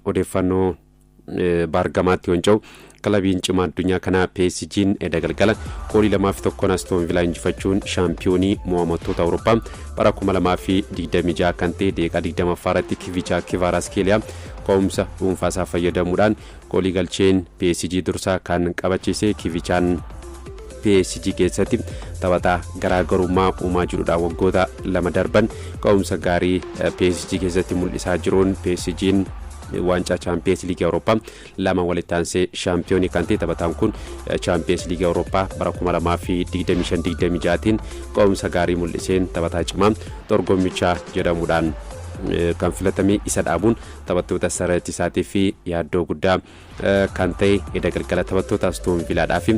Odeeffannoo baargamaatti yoon ce'u, kilabiin cimaa addunyaa kanaa PSG'n eda galgala goolii 2-1 Aston Villaa injifachuun shaampiyoonii mo'amattoota Awurooppaa bara 2026 kan ta'e. Daqiiqaa 20ffaa irratti Kivichaa Kivaaraskeeliyaa ka'umsa dhuunfaasaa fayyadamuudhaan goolii galcheen PSG dursaa kan qabachiise. Kivichaan PSG keessatti taphataa garaagarummaa uumaa jirudha. Waggoota 2 darban ka'umsa gaarii PSG keessatti mul'isaa jiruun PSG'n waancaa Chaampiyeens Liigii Awurooppaa lama walitti aansee shaampiyoonii kan ta'e. Taphataan kun Chaampiyeens Liigii Awurooppaa bara 2025-26tiin ka'umsa gaarii mul'iseen taphataa cimaa dorgommichaa jedhamuudhaan kan filatame. Isa dhaabuun taphattoota sarara ittisaatii fi yaaddoo guddaa kan ta'e, eda galgala taphattoota Aston Villaadhaa fi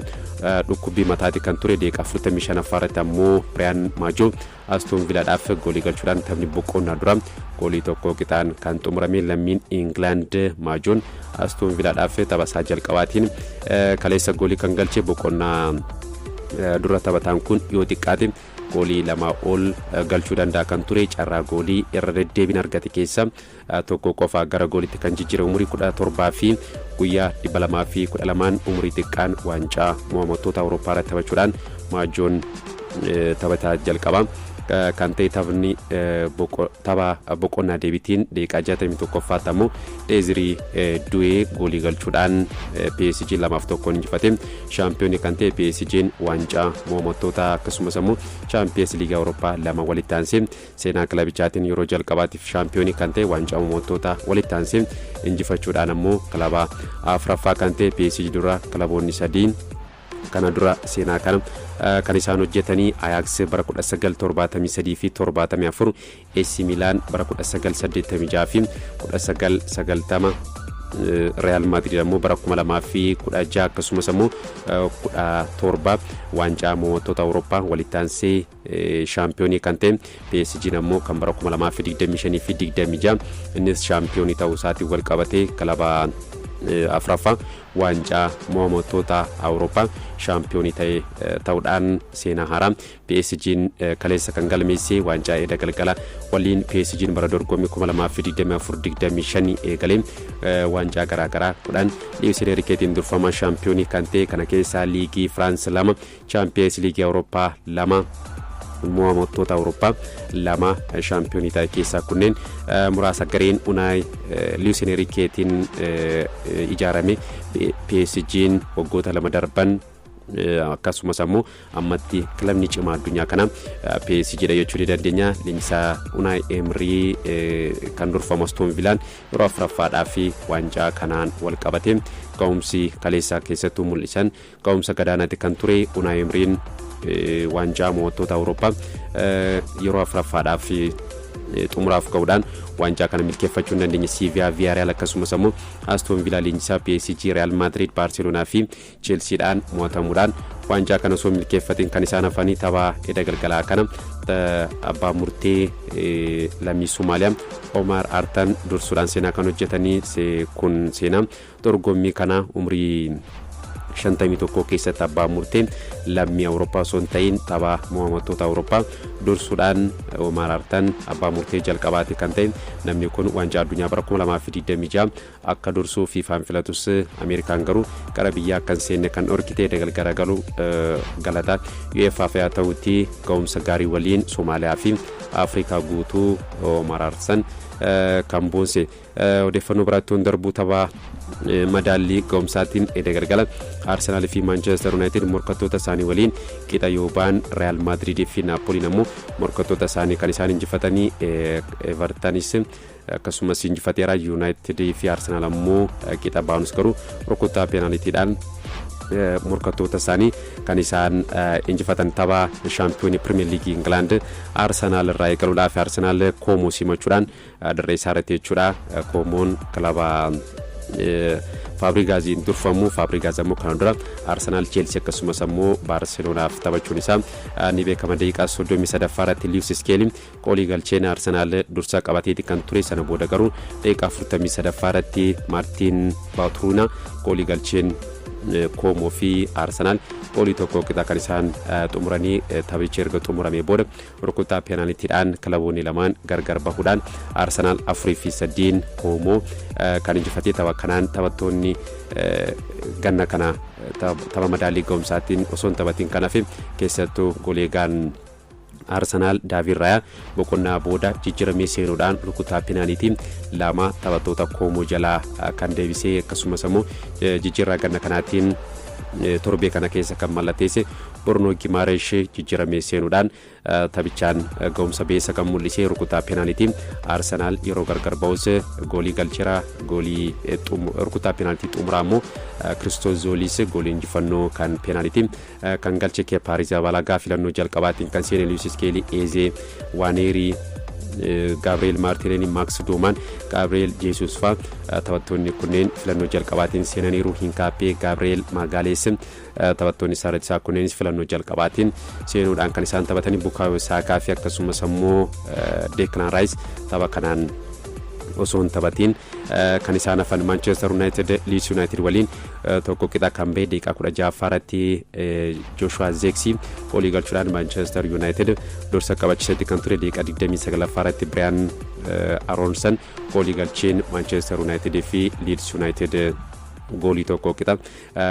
dhukkubbii mataati kan ture. Daqiiqaa 45ffaa irratti ammoo Biriyaan Maajoo Aston Villaadhaaf goolii galchuudhaan taphni boqonnaa dura goolii 1 qixaan kan xumurame. Lammiin Ingilaand Maajoon Aston Villaadhaaf taphasaa jalqabaatiin kaleessa goolii kan galche. Boqonnaa dura taphataan kun yoo xiqqaate goolii 2 ol galchuu danda'a kan ture. Carraa goolii irra deddeebiin argate keessa tokko qofa gara goolitti kan jijjiire. Umurii 17 fi guyyaa 212n umurii xiqqaan waancaa mo'amattoota Awurooppaa irratti taphachuudhaan Maajoon taphataa jalqabaa kan ta'e. Taphni tapha boqonnaa deebitiin daqiiqaa 61ffaatti ammoo Dheezirii Du'ee goolii galchuudhaan PSG 2-1 injifate. Shaampiyoonii kan ta'e PSG'n waancaa mo'amattoota akkasumas ammoo Chaampiyeens Liigii Awurooppaa lama walitti aansee seenaa kilabichaatiin yeroo jalqabaatiif shaampiyoonii kan ta'e, waancaa mo'attoota walitti aansee injifachuudhaan ammoo kilaba afuraffaa kan ta'e. PSG dura kilaboonni sadii kana dura seenaa kana kan isaan hojjetanii Ajax bara 1973 fi 74, AC Milan bara 1986 fi 1990, Real Madrid ammoo bara 2016 akkasumas ammoo 17 waancaa mo'attoota Awurooppaa walitti aansee shaampiyoonii kan ta'e. PSG ammoo kan bara 2025 fi 26 innis shaampiyoonii ta'uu isaatiin wal qabatee kilaba afuraffaa waancaa mo'amattoota Awurooppaa shaampiyoonii ta'e ta'uudhaan seenaa haaraa PSG'n kaleessa kan galmeesse. Waancaa eda galgala waliin PSG'n bara dorgommii 2024-25 eegalee waancaa garaagaraa 10 Luis Enriqueetiin durfama shaampiyoonii kan ta'e. Kana keessaa Liigii Firaans lama, Chaampiyeens Liigii Awurooppaa lama, mo'amattoota Awurooppaa lama shaampiyoonii ta'e keessaa kunneen muraasa. Gareen Unaay Luis Enriqueetiin ijaarame PSG'n waggoota 2 darban akkasumas ammoo ammatti kilabni cimaa addunyaa kana PSG dha jechuu ni dandeenya. Leenjisaa Unai Emery kan durfamu Aston Villaan yeroo afuraffaadhaa fi waancaa kanaan wal qabate ga'umsi kaleessaa keessattuu mul'isan ga'umsa gadaanaatti kan ture. Unai Emery'n waancaa mo'attoota Awurooppaa yeroo afuraffaadhaaf xumuraaf ga'uudhaan waancaa kana milkeeffachuu hin dandeenye. Siiviyaa, Viyaariyaal akkasumas ammoo Aston Villa leenjisaa PSG, Real Madrid, Baarseloonaa fi Chelsiidhaan mo'atamuudhaan waancaa kana osoo milkeeffatiin kan isaan hafanii. Tapha eda galgalaa kana abbaa murtee lammii Somaaliyaa Omar Artan dursuudhaan seenaa kan hojjetanii. Kun seenaa dorgommii kana umrii 51 keessatti abbaa murtee lammii Awurooppaa osoo hin ta'in tapha mo'amattoota Awurooppaa dursuudhaan Omar Artan abbaa murtee jalqabaati kan ta'e. Namni kun waancaa addunyaa bara 2026 akka dursuu FIFAn filatus, Ameerikaan garuu gara biyyaa akka hin seenne kan dhorkite. Galgala galu galata UEFA haa ta'utti ga'umsa gaarii waliin Somaaliyaa fi Afrikaa guutuu Omar Artan kan boonse. Odeeffannoo biraatti darbuu, tapha madaallii ga'umsaatiin eda galgala Arsenaal fi Maanchestar Yuunaayitid morkattoota isaanii waliin qixa yoo ba'an, Real Maadriid fi Naapoliin ammoo morkattoota isaanii kan isaan injifatanii. Evertanis akkasumas injifateera. Yuunaayitid fi Arsenaal ammoo qixa ba'anus garuu rukuttaa peenaalitiidhaan morkattoota isaanii kan isaan injifatan. Tapha shaampiyoonii Pirimeer Liigii Ingilaand Arsenaal irraa eegaluudhaaf, Arsenaal Koomoo simachuudhaan dirree isaa irratti jechuudha. Koomoon kilaba Faabrigaaziin durfamu. Faabrigaaz ammoo kana dura Arsenaal, Cheelsii akkasumas ammoo Baarseloonaaf taphachuun isaa ni beekama. Daqiiqaa 33ffaa irratti Liwis Iskeelii goolii galcheen Arsenaal dursa qabateeti kan ture. Sana booda garuu daqiiqaa 43ffaa irratti Maartiin Baatruuna goolii galcheen Koomoo fi Arsenaal goolii tokko qixa kan isaan xumuranii. Taphichi erga xumuramee booda rukuttaa peenaaliitiidhaan kilaboonni lamaan gargar bahuudhaan Arsenaal 4-3 Koomoo kan injifatee. Tapha kanaan taphattoonni ganna kana tapha madaalii ga'umsaatiin osoo hin taphatiin kan hafe, keessattuu goleegaan Arsenaal Daavid Raayaa boqonnaa booda jijjiiramee seenuudhaan rukutaa peenaaliitiin lama taphattoota Koomoo jalaa kan deebisee, akkasumas immoo jijjiirraa ganna kanaatiin torbee kana keessa kan mallatteesse Bornoo Gimaaresh jijjiiramee seenuudhaan taphichaan ga'umsa beessa kan mul'isee rukutaa peenaaliitiin Arsenaal yeroo gargar ba'us goolii galcheera. Goolii rukutaa peenaaliitii xumuraa immoo Kiristoos Zooliis goolii injifannoo kan peenaaliitiin kan galche. Keepaa Arrizabalagaa filannoo jalqabaatiin kan seene Luwiis Iskeelii, Eezee, Waaneerii, Gaabri'eel Maartineeni, Maaks Doomaan, Gaabri'eel Jeesus faa taphattoonni kunneen filannoo jalqabaatiin seenaniiru. Hinkaappee, Gaabri'eel Maagaalees, taphattoonni isaa kunneenis filannoo jalqabaatiin seenuudhaan kan isaan taphatanii. Bukaayoo Saakaa fi akkasumas immoo Deeklaan Raayis tapha kanaan osoo hin taphatiin kan isaan hafan. Manchester United Leeds United waliin tokko qixa kan bahe, daqiiqaa 16ffaa irratti Joshua Zirkzee goolii galchuudhaan Manchester United dursa qabachiisetti kan ture. Daqiiqaa 29ffaa irratti Bryan Aronson goolii galcheen Manchester United fi Leeds United goolii tokko qixa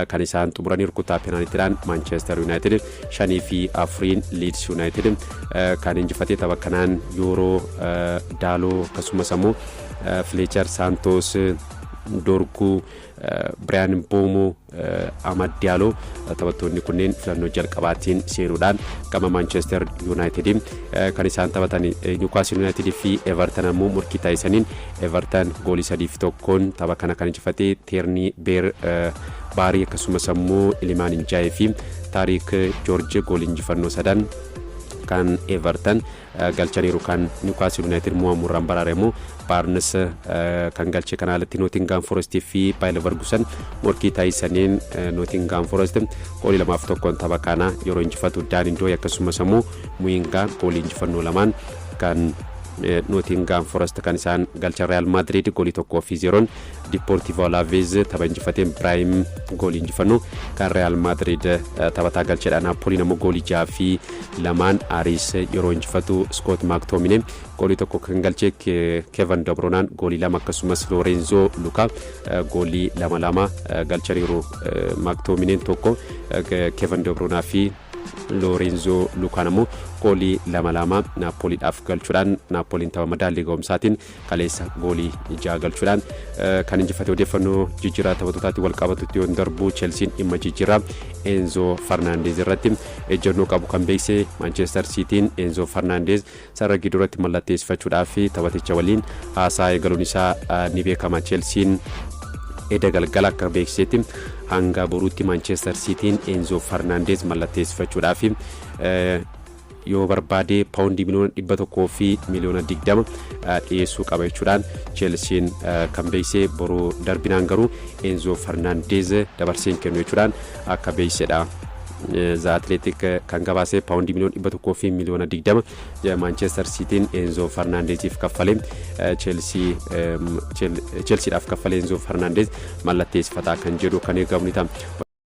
kan isaan xumuranii. Rukutaa peenaaliitiidhaan Manchester United 5-4 Leeds United kan injifatee. Tapha kanaan Yooroo, Daaloo, akkasumas immoo Fileechar, Saantos, Dorguu, Biriyaan Boomoo, Amad Diyaaloo, taphattoonni kunneen filannoo jalqabaatiin seenuudhaan gama Manchester United kan isaan taphatan. Newcastle United fi Everton ammoo murkii taasisaniin Everton goolii 3-1n tapha kana kan injifate. Teernii Beer Baarii, akkasumas ammoo Ilimaan Injaayee fi Taariik Joorji goolii injifannoo sadan kan Everton galchaniiru. Kan Newcastle United mo'amuurraan baraare immoo Baarnes kan galche. Kana alatti Nottingham Forest fi Bayer Leverkusen morkii taasisaniin Nottingham Forest goolii 2-1n tapha kana yeroo injifatu, Daan Ndooy akkasumas immoo Muyingaa goolii injifannoo lamaan kan Nottingham Forest kan isaan galchan. Real Madrid goolii 1-0n Deportivo Alaves tapha injifateen, Brahim goolii injifannoo kan Real Madrid taphataa galchedha. Napoliin ammoo goolii 6-2n Aris yeroo injifatu, Scott McTominay goolii tokko kan galche, Kevin De Bruyne goolii lama, akkasumas Lorenzo Luka goolii lama lama galchaniiru. McTominayn tokko, Kevin De Bruyne fi Lorenzo Lukaan ammoo goolii lama lama Naapoliidhaaf galchuudhaan Naapoliin tapha madaallii ga'umsaatiin kaleessa goolii 6 galchuudhaan kan injifate. Odeeffannoo jijjiirraa taphattootaatiin wal qabatutti yoon darbu, Chelsiin dhimma jijjiirraa Enzo Farnaandeez irratti ejjennoo qabu kan beeksise. Manchester Siitiin Enzo Farnaandeez sarara gidduu mallatteessifachuudhaaf taphaticha waliin haasaa eegaluun isaa ni beekama. Chelsiin eda galgala akka beeksisetti hanga boruutti Manchester Siitiin Enzo Farnaandeez mallatteessifachuudhaaf yoo barbaade paawundii miliyoona 120 dhiyeessuu qaba jechuudhaan Cheelsiin kan beeksise. Boruu darbinaan garuu Enzo Farnaandeez dabarsee hin kennu jechuudhaan akka beeksisedha. The Athletic kan gabaase paawundii miliyoona 120 Manchester Siitiin Enzo Farnaandeeziif kaffalee, Cheelsiidhaaf kaffalee Enzo Farnaandeez mallatteessifataa kan jedhu kan eegamu ni ta'a.